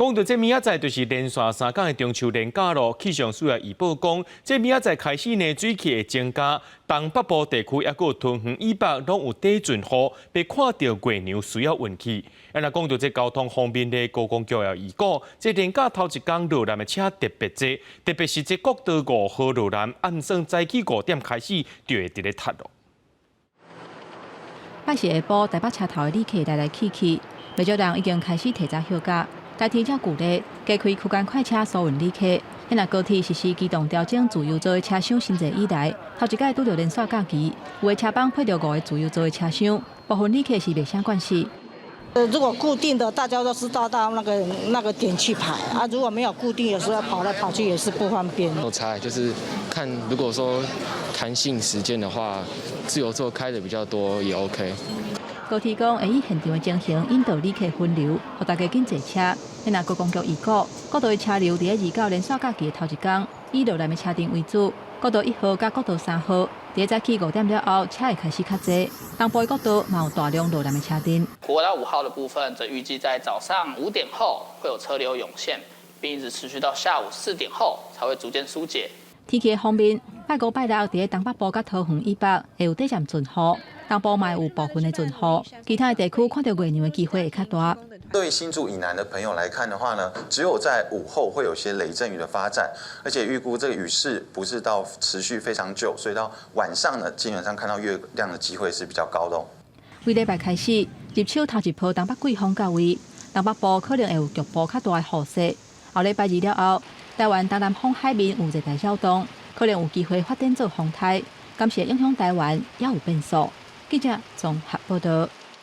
講到這明仔載就是連續3工的中秋連假囉。氣象署也預報講，這明仔載開始呢，水汽會增加，東北部地區抑閣有桃園以北攏有短陣雨，欲看著月娘需要運氣。啊，若講到這交通方面的高公局也預告，這連假頭一工落南的車特別濟，特別是這國道五號落南，按算早起5點開始就會佇咧塞囉。拜四下晡，台北車頭的旅客來來去去，袂少人已經開始提早歇假。台鐵則鼓勵加開區間快車疏運旅客。若高鐵實施機動調整自由座的車廂新制以來，頭一擺拄著連續假期，有的車班配著五个自由座的車廂，部分旅客是袂啥慣勢。如果固定的，大家都知道到那個點去排啊。如果沒有固定，有時候跑來跑去也是不方便。有差，就是看如果說彈性時間的話，自由座開的比較多也 OK。高鐵講會依現場的情形引導旅客分流，予大家緊坐車。若觀光局預估，國道的車流佇29連續假期的頭一工，以羅南的車陣為主。國道1號佮國道3號，佇早起5點了後，車會開始較濟。東部的國道嘛有大量羅南的車陣。國道5號的部分，則預計在早上5點後會有車流湧現，並一直持續到下午4點後才會逐漸疏解。天氣方面，拜五拜六佇東北部佮桃園以北會有短暫陣雨，東部嘛有部分的陣雨，其他的地區看著月娘的機會會較大。對新竹以南的朋友來看的話呢，只有在午後會有些雷陣雨的發展，而且預估這個雨勢不是到持續非常久，所以到晚上呢，基本上看到月亮的機會是比較高的哦。對禮拜開始，入秋頭一波東北季風到位，東北部可能會有局部較大的雨勢。後禮拜二了後，台灣東南方海面有熱帶擾動，可能有機會發展做風颱，屆時影響台灣也有變數。記者綜合報道。